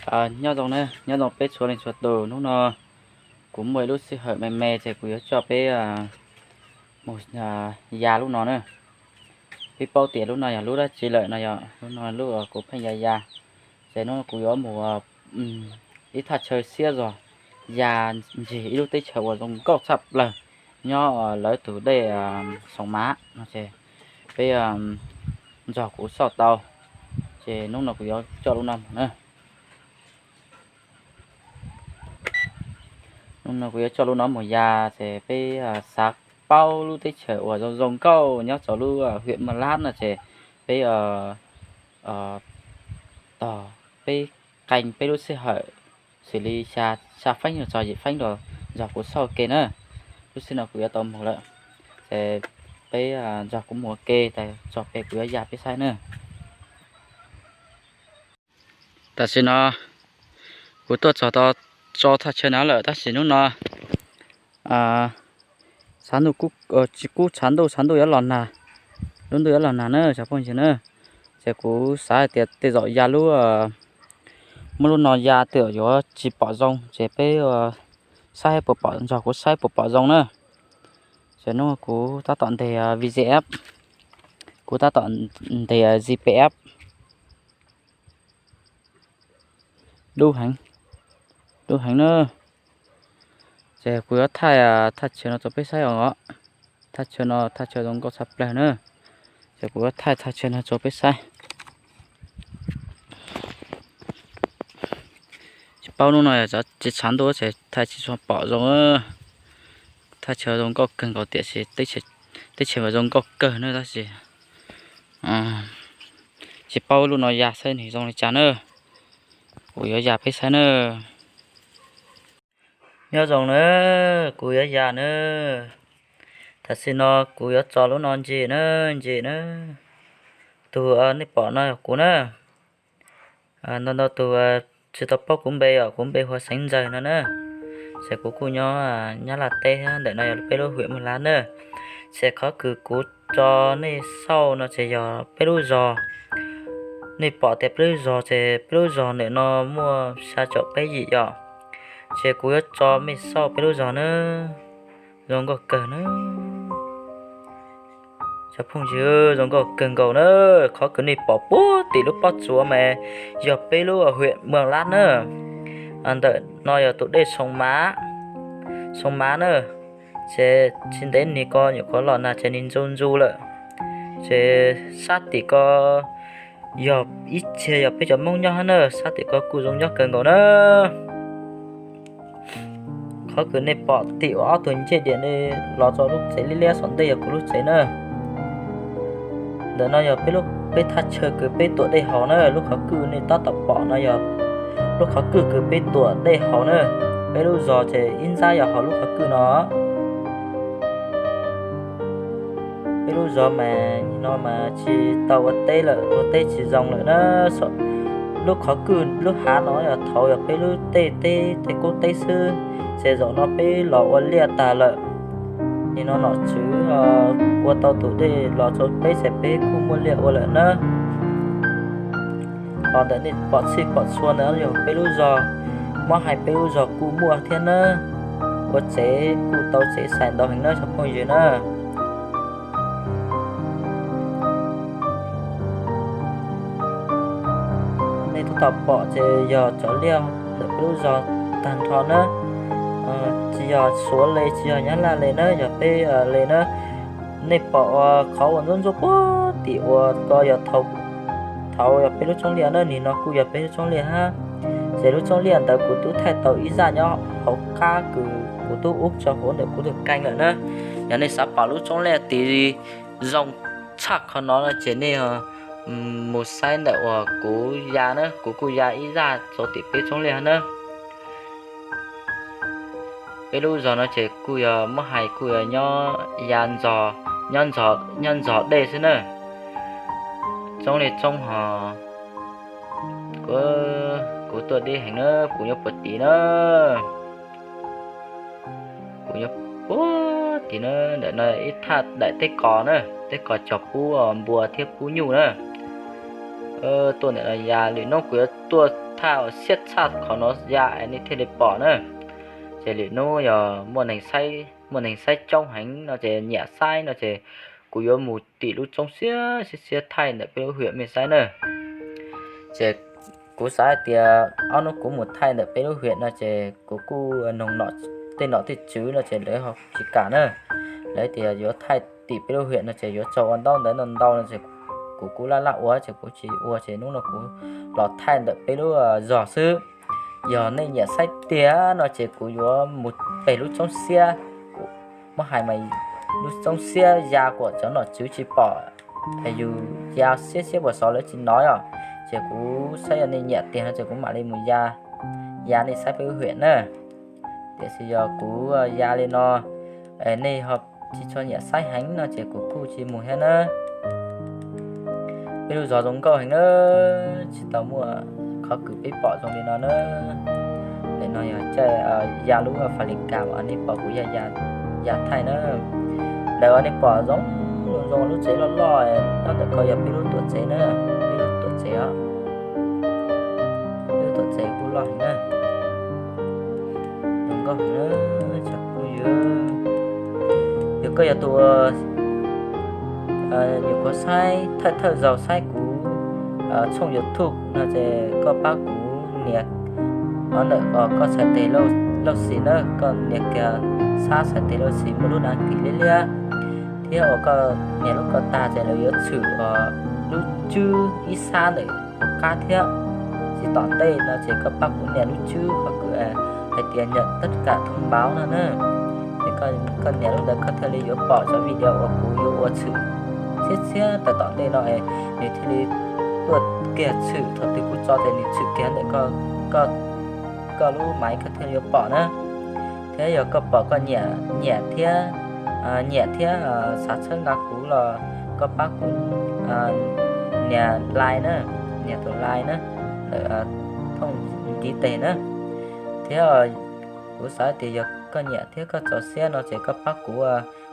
Nyob zoo na, nyob zoo peb txhua leej txhua tus. Hnub no kuv muaj ib lub sij hawm me me ces kuv yuav coj peb mus ya lub no na. Peb paub tias lub no yog lub dab tsi lawm no, yog lub no lub kuv pheej ya ya. Ces hnub no kuv yuav mus ib thaj chaw siab zog, ya ncig ib lub teb chaws uas zoo nkauj tshaj plaws nyob lawv tus dej Xoo Mav no ces peb nrog kuv xauj tau. Ces hnub no kuv yuav coj lub no mus na. Hnub no kuv yuav coj lub no mus ya, ces peb xav paub lub teb chaws uas zoo zoo nkauj nyob rau lub huyện Mường Lát no ces peb tos peb qee peb lub sij hawm xws li xya feeb los txog yim feeb los nrog kuv xauj ke na. Lub sij no kuv yuav tau mus lawm, ces peb nrog kuv mus ua ke tas txog pem kuv yuav ya peb saib na. Tam sim no kuv tuaj txog tau thaj chaw no lawm, tab sis hnub no tsis kub tshav ntuj, tshav ntuj yuav los nag, lub ntuj yuav los nag na cov phooj ywg na. Ces kuv xav hais tias tej zaum ya lub, muab lub no ya tej zaum yuav tsis pom zoo, ces peb saib puas pom, nrog kuv saib puas pom zoo na. Ces hnub kuv tab tom ntes V G F, kuv tab tom ntes G P F. Dub heev, dub heev na. Ces kuv yuav thaij thaj chaw no rau peb saib os. Thaj chaw no thaj chaw zoo nkauj tshaj plaws na. Ces kuv yuav thaij thaj chaw no rau peb saib. Tsis paub hnub no yog tsis tshav ntuj ces thaij tsis tshua pom zoo. Thaj chaw zoo nkauj kawg nkaus tiam sis teb chaws mas zoo nkauj kawg na, tab sis tsis paub lub no ya saib nws zoo li cas na. Kuv yuav ya peb saib na. Nyob zoo na, kuv yuav ya na. Tam sim no kuv yuav tso lub no ntsis na, ntsis na. Tus nej pom no yog kuv na. Ntau ntau tus tsis tau paub kuv npe os, kuv npe hu ua Xeev Ntxawg no na. Ces kuv kuj nyob Nyab Laj teb, ntawm no yog peb lub huyện Mường Lát na. Ces qhov kws kuv tso nej xauj no ces yog peb lub zos. Nej pom tias peb lub zos ces peb lub zos ntawm no muaj xya caum peb yim yom. Ces kuv yuav tso mej xauj peb lub zos na. Zoo nkauj kawg na. Cov phooj ywg, zoo nkauj kawg nkaus na. Qhov kws nej pom puag tim lub pob tsuas mas yog peb lub huyện Mường Lát na. Ntawm no yog tus dej Xoo Mav, Xoo Mav na. Ces tsis ntev nig ko nyuam qhuav los nag ces nws ntxu ntxu lawm. Ces sab tim ko yog ib txhia yog peb cov Hmoob nyob hab na, sab tim ko kuj zoo nyob kawg nkaus na. Qhov kws nej pom tim uas ob tug ncej diam ne los rau lub tsev liab liab saum ntej yog kuv lub tsev na. Ntawm no yog peb lub, peb thaj chaw kws peb tuam dej haus na, lub qhov kwj nej tab tom pom no yog lub qhov kwj kws peb tuam dej haus na. Peb lub zos ces ib nrab yog hauv lub qhov kwj no. Peb lub zos mas no mas tsis tau ua teb lawm, ua teb tsis zoo lawm na. Lub qhov kwj lub hav no yog thaud yog peb lub tej teb, tej qub teb xwb, ces zaum no peb los ua liaj tag lawm. Nim no nom tswv ua tau tus dej los rau peb ces peb kuj muaj liaj ua lawm na. Hos ntawm nej pom txhij pom txhua ntawd yog peb lub zos, muab hais peb lub zos kuj muaj thiab na. Ua tsev kuj tau tsev xais ntau heev na cov phooj ywg na. Nej tab tom pom ces yog cov liaj ntawm peb lub zos tag nrho na. Tsis yog Suav le, tsis yog Nyab Laj le na, yog peb le na. Nej pom ua qhov uas ntsuab ntsuab puag tim uas ko yog thaud yog peb lub tsoob liaj na, nim no kuj yog peb lub tsoob liaj hab. Ces lub tsoob liaj ntawd kuv twb thaij tau ib zaj nyob hauv qab kws kuv tub ub tso hauv ntawm kuv tus kênh lawm na. Yog nej xav pom lub tsoob liaj tid zoo tshaj qhov no no ces nej mus saib ntawm uas kuv ya na, kuv kuj ya ib zaj rau tim peb tsoob liaj na. Peb lub zos no ces kuj yog muab hais kuj yog nyob ya, nyob ntxog dej xwb na. Tsoob liaj tsoob hos, kuv tuaj deb heev na, kuv nyob puag tid na. Kuv nyob puag tid na, ntawm no ib thaj daim teb kos na, teb kos cog pub npua thiab pub nyuj na. Tuaj ntawm no ya, lwm hnub kuv yuav tuaj thaij uas siab tshaj qhov no ya es nej thiaj li pom na. Ces lwm hnub yog muaj neeg saib, muaj neeg saib coob heev no ces nyiam saib no ces kuv yuav mus tim lub roob siab siab siab thaij ntawm peb lub hiam mej saib na. Ces kuv xav hais tias ob hnub kuv mus thaij ntawm peb lub hiam no ces kuv kuj noog tej nom tej tswv no ces lawv ho tsis kam na. Lawv tias yuav thaij tim peb lub hiam no ces yuav tau ua ntaub ntawv ntau ntau no ces kuv kuj laj laj ua ces kuv tsis ua ces hnub no kuv los thaij ntawm peb lub zos xwb. Yog nej nyiam saib tiag no ces kuv yuav mus pem lub roob siab, muab hais mas lub roob siab ya kom cov nom tswv tsis pom, es yus ya siab siab puas xov lawv tsis hnov os. Ces kuv saib yog nej nyiam tiag no ces kuv mam li mus ya, ya nej saib peb lub hiam na. Tiam sis yog kuv ya li no, nej ho tsis tshua nyiam saib heev no ces kuv kuj tsis mus thiab na. Peb lub zos zoo nkauj heev na, tsis tau muaj qhov kws peb pom zoo li no na. Ntawm no yog caij ya lub Fas Lis Kas uas nej pom kuv ya thaij na. Ntawm uas nej pom zoo zoo lub tsev loj loj, nyob ntawm ko yog peb lub tuam tsev na, peb lub tuam tsev os. Peb lub tuam tsev kuj loj heev na. Zoo nkauj heev na, tsoom phooj ywg. Yog koj yog tus nyuam qhuav saib thawj thawj zaug saib kuv tshooj YouTube no ces koj pab kuv nias ntawm koj txhais tes lauj xis na, koj nias kiag sab txhais tes lauj xis muaj lub đăng ký liab liab, thiab uas koj nias lub ko tag ces lawv yuav tshwm lub tswb ib sab ntawm qab thiab. Tsis tom ntej no ces koj pab kuv nias lub tswb qhov kws hais tias nhận tất cả thông báo no na. Ces koj nias lub ntawd koj thiaj li yuav pom cov video uas kuv yuav ua tshwm txhiab txhiab tawm tom ntej no, nws thiaj li tuaj kiag tshwm thaum twg kuv tso ces nws tshwm kiag ntawm koj lub maiv koj thiaj li yuav pom na. Thiab yog koj pom koj nyiam, nyiam thiab, nyiam thiab xav txhawb nqa kuv los koj pab kuv nias like na, nias tus like na, ntawm thooj kiv tes na. Thiab kuv xav tias yog koj nyiam thiab koj txaus siab no ces koj pab kuv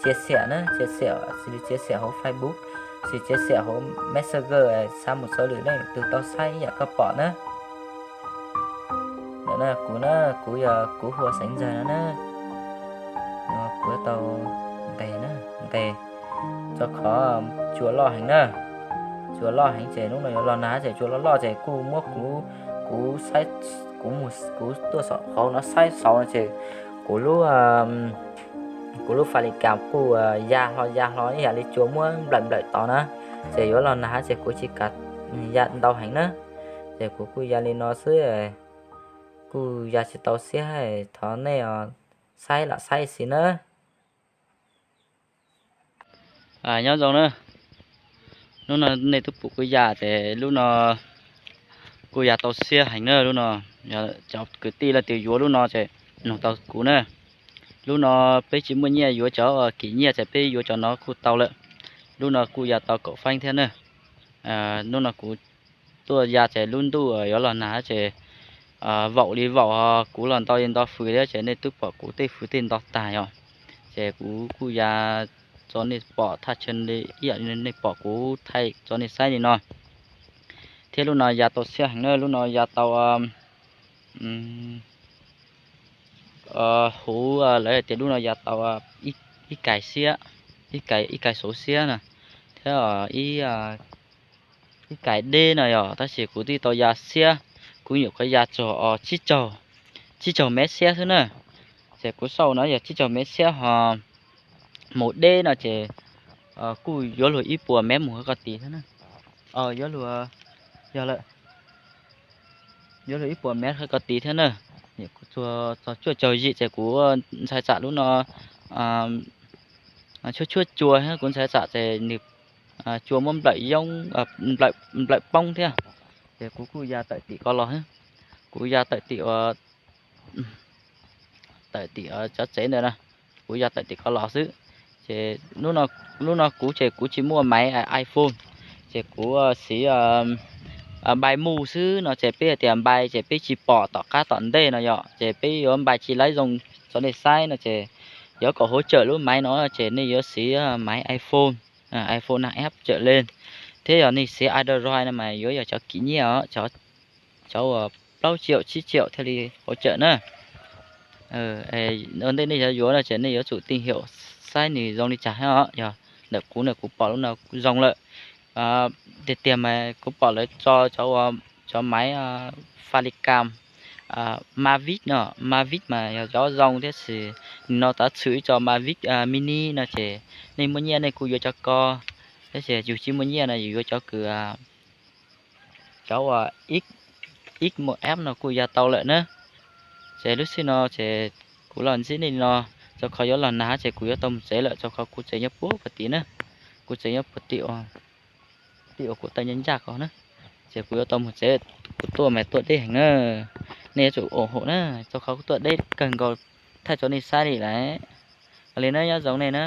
chia sẻ na, chia sẻ, xws li chia sẻ hauv Facebook, xws chia sẻ hauv Messenger, xa mus rau lwm leej twg tau saib ib yam koj pom na. Ntawm no kuv na, kuv yog kuv hu ua Xeev Ntxawg no na. Kuv tau nqes na, nqes rau qhov cua loj heev na. Cua loj heev ces hnub no yuav los nag ces cua loj loj ces kuj muab kuv, kuv saib, kuv mus, kuv tuaj saum qhov no saib saud no ces kuv lub, kuv lub Fas Lis Kas kuj ya hlo ya hlo ib yam li cua muab nplawm nplawm tod na. Ces yuav los nag ces kuv tsis kam ya ntau heev na. Ces kuv kuj ya li no xwb, kuj ya tsis tau siab, thov nej saib lam saib xwb na. Nyob zoo na, hnub no nej twb pum kuv ya ces lub no kuj ya tau siab heev na. Lub no cov kwv tij leej twg yuav lub no ces nug tau kuv na. Lub no peb tsis muaj nyiaj yuav cov kim nyiaj ces peb yuav cov no kuj tau lawm. Lub no kuj ya tau kaum feeb thiab na. Hnub no kuv tuaj ya ces lub ntuj yuav los nag ces vaum li vaum, kuv los nto li nto fws thiab ces nej twb pom kuv tej fws tej nto tag yom. Ces kuv kuj ya tso nej pom thaj chaw li ib yam li nej pom kuv thaij tso nej saib li no. Thiab lub no ya tau siab heev na, lub no ya tau huv, lawv hais tias lub no ya tau ib kais siab, ib kais, ib kais xauv siab na, thiab ib kais deb no yom, tab sis kuv twb tau ya siab, kuv nyuam qhuav ya txog tsib caug, tsib caug mev siab xwb na. Ces kuv xauj no yog tsib caug mev siab ho mus deb no ces kuj yuav luag ib puas mev mus qhov ko tid thiab na. Yuav luag, yog lawm, yuav luag ib puas mev qhov ko tid thiab na. Txog cuaj caug yim ces kuv ntshai tsam lub no tshuab tshuab cua thiab, kuv ntshai tsam ces nws cua muab nplawm yoob, nplawm poob thiab. Ces kuv kuj ya tawm tim ko los, kuv ya tawm tim, tawm tim cov tsev ntawd na, kuv ya tawm tim ko los xwb. Ces lub no kuv ces kuv tsis muaj maiv iPhone, ces kuv siv npai mus xwb no ces peb hais tias npai ces peb tsis pom tom qab tom ntej no yom, ces peb yuav npai tsis laib zoo tso nej saib no ces yuav kom hauv tsawm lub maiv no ces nej yuav siv maiv iPhone, iPhone năm S trở lên. Thiab yog nej siv Android no mas yuav yog cov kim nyiaj os, cov uas plaub triệu tsib triệu thiaj li hỗ trợ na. Ua ntej nej yuav yuav no ces nej yuav tsum tìm hiểu saib nws zoo li cas thiab os. Yog ntawm kuv no kuv pom lub no zoo lawm. Tiag tiag mas kuv pom lawv tso cov, cov máy Falecam Mavic no, Mavic mas yog cov zoo thiab, tab sis nim no tav txhwm ib co Mavic Mini no ces nej muaj nyiaj nej kuj yuav cov ko, tab sis yus tsis muaj nyiaj no yus yuav cov kws, cov uas X một F no kuj ya tau lawm na. Ces lub sij no ces kuv los ntsib nej li no, rau qhov yuav los nag ces kuv yuav tau mus tsev lawm, rau qhov kuv tsev nyob puag tim na, kuv tsev nyob puag tim, tim uas kuv taw ncaj ncaj ko na. Ces kuv yuav tau mus tsev, kuv tuaj mas tuaj deb heev na. Nej yuav tsum ủng hộ na, rau qhov kuv tuaj deb kawg nkaus thaij rau nej saib li lawm. Ua li na, nyob zoo nej na.